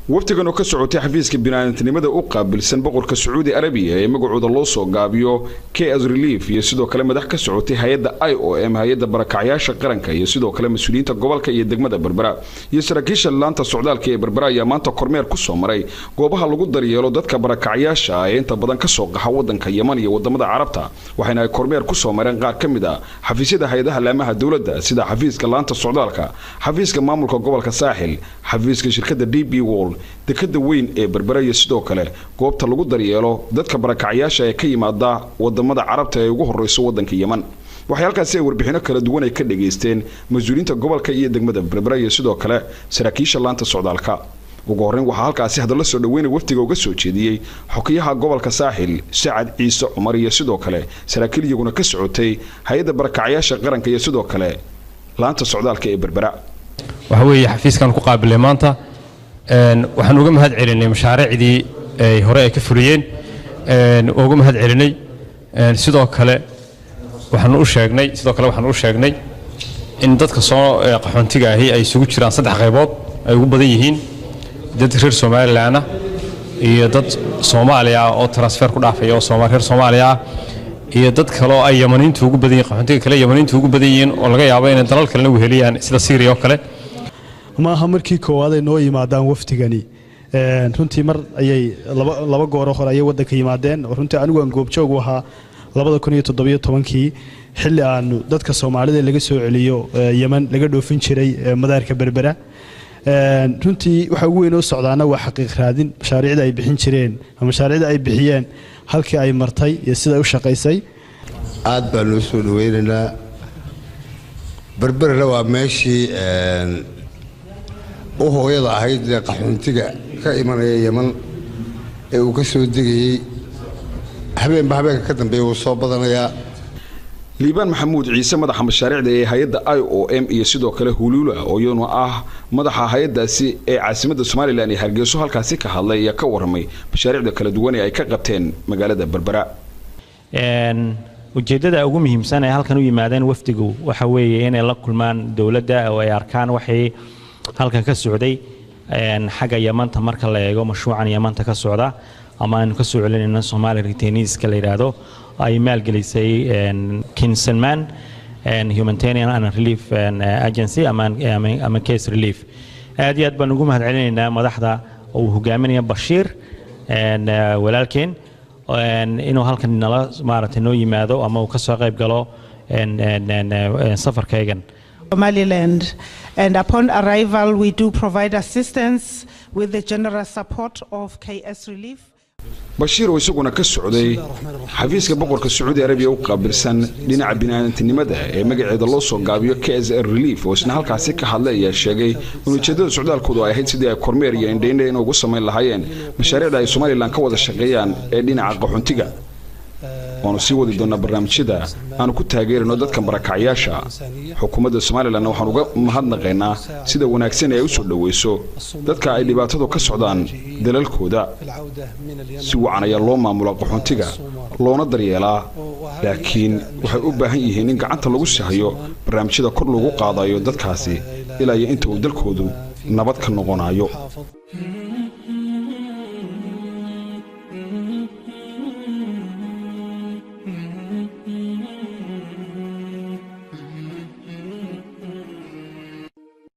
Wafdigan oo ka socotay xafiiska biniaadantinimada u qaabilsan boqorka Sacuudi Arabiya ee magacooda loo soo gaabiyo KS Relief, iyo sidoo kale madax ka socotay hay-adda IOM, hay-adda barakacyaasha qaranka, iyo sidoo kale mas-uuliyiinta gobolka iyo degmada Berbera iyo saraakiisha laanta socdaalka ee Berbera, ayaa maanta kormeer ku soo maray goobaha lagu daryeelo dadka barakacyaasha ah ee inta badan kasoo qaxa wadanka Yeman iyo wadamada Carabta. Waxayna ay kormeer ku soo mareen qaar ka mid a xafiisyada hay-adaha laamaha dowladda, sida xafiiska laanta socdaalka, xafiiska maamulka gobolka Saaxil, xafiiska shirkadda DP World, dekada weyn ee Berbera, iyo sidoo kale goobta lagu daryeelo dadka barakacyaasha ee ka yimaada wadamada Carabta ee ugu horeyso wadanka Yeman. Waxay halkaasi ay warbixino kala duwan ay ka dhageysteen mas-uuliyiinta gobolka iyo degmada Berbera iyo sidoo kale saraakiisha laanta socdaalka. Ugu horreyn waxaa halkaasi hadallo soo dhaweynay wafdiga uga soo jeediyey xoghayaha gobolka Saaxil, Sacad Ciise Cumar, iyo sidoo kale saraakiil iyaguna ka socotay hay-adda barakacyaasha qaranka iyo sidoo kale laanta socdaalka ee Berbera. Waxa weeye xafiiskan ku qaabilay maanta, waxaan uga mahad celinay mashaariicdii ay hore ay ka fuliyeen, uga mahad celinay. Sidoo kale waxaan u sheegnay, sidoo kale waxaan u sheegnay in dadka soo qaxoontiga ahi ay isugu jiraan saddex qaybood, ay ugu badan yihiin dad reer Somaliland ah iyo dad Soomaaliya ah oo transfer ku dhaafaya oo reer Soomaaliya ah, iyo dad kale oo ay Yamaniintu ugu badan yihiin, qaxoontiga kale Yamaniintu ugu badan yihiin, oo laga yaabo inay dalal kalena weheliyaan sida Syria oo kale. Ma aha markii koowaad ay noo yimaadaan wafdigani. Runtii mar ayay laba gooro hore ayay waddanka yimaadeen, oo runtii anigu aan goobjoog u ahaa 2017-kii, xilli aanu dadka Soomaalida laga soo celiyo Yeman laga dhoofin jiray madaarka Berbera. Runtii waxa ugu weyn oo socdaana waa xaqiiq raadin mashaariicda ay bixin jireen ama mashaariicda ay bixiyeen halkii ay martay iyo sida ay u shaqaysay. Aad baan noo soo dhaweynaynaa. Berberna waa meeshii u hooyada ahayd ee qaxoontiga ka imanaya Yeman ee uu ka soo degayey. Habeenba habeenka ka dambeeya wuu soo badanayaa. Liibaan Maxamuud Ciise, madaxa mashaariicda ee hay-adda IOM, iyo sidoo kale Huluula oo iyaduna ah madaxa hay-addaasi ee caasimadda Somaliland ee Hargeyso halkaasi ka hadlay, ayaa ka warramay mashaariicda kala duwan ee ay ka qabteen magaalada Berbera. Ujeeddada ugu muhiimsan ee halkan u yimaadeen wafdigu waxa weeye inay la kulmaan dowladda oo ay arkaan waxay halkan ka socday xagga Yamanta. Marka la eego mashruucan Yamanta ka socda ama aynu ka soo celinayno Somali retainees-ka la yidhaahdo, ay maalgelisay King Salman Humanitarian and Relief Agency ama KSRelief, aad iyo aad baan ugu mahad celinaynaa madaxda uu hogaaminaya Bashiir walaalkeen inuu halkan nala maaragtay noo yimaado ama uu ka soo qayb galo safarkaygan. Somaliland. And upon arrival, we do provide assistance with the generous support of KS Relief. Bashiir oo isaguna ka socday xafiiska boqorka Sacuudi Arabiya u qaabilsan dhinaca biniaadantinimada ee magaceeda loo soo gaabiyo KSR Relief, oo isna halkaasi ka hadlay, ayaa sheegay in ujeeddada socdaalkoodu ay ahayd sidii ay kormeer iyo indhaindha in ugu samayn lahaayeen mashaariicda ay Somaliland ka wada shaqeeyaan ee dhinaca qaxoontiga. Waanu sii wadi doonaa barnaamijyada aanu ku taageerayno dadkan barakacyaasha. Xukuumadda Somalilandna waxaan uga mahadnaqaynaa sida wanaagsan ee ay u soo dhoweyso dadka ay dhibaatadu ka socdaan dalalkooda. Si wacan ayaa loo maamulaa qaxoontiga loona daryeelaa, laakiin waxay u baahan yihiin in gacanta lagu sahayo barnaamijyada kor lagu qaadayo dadkaasi ilaa iyo inta uu dalkoodu nabad ka noqonayo.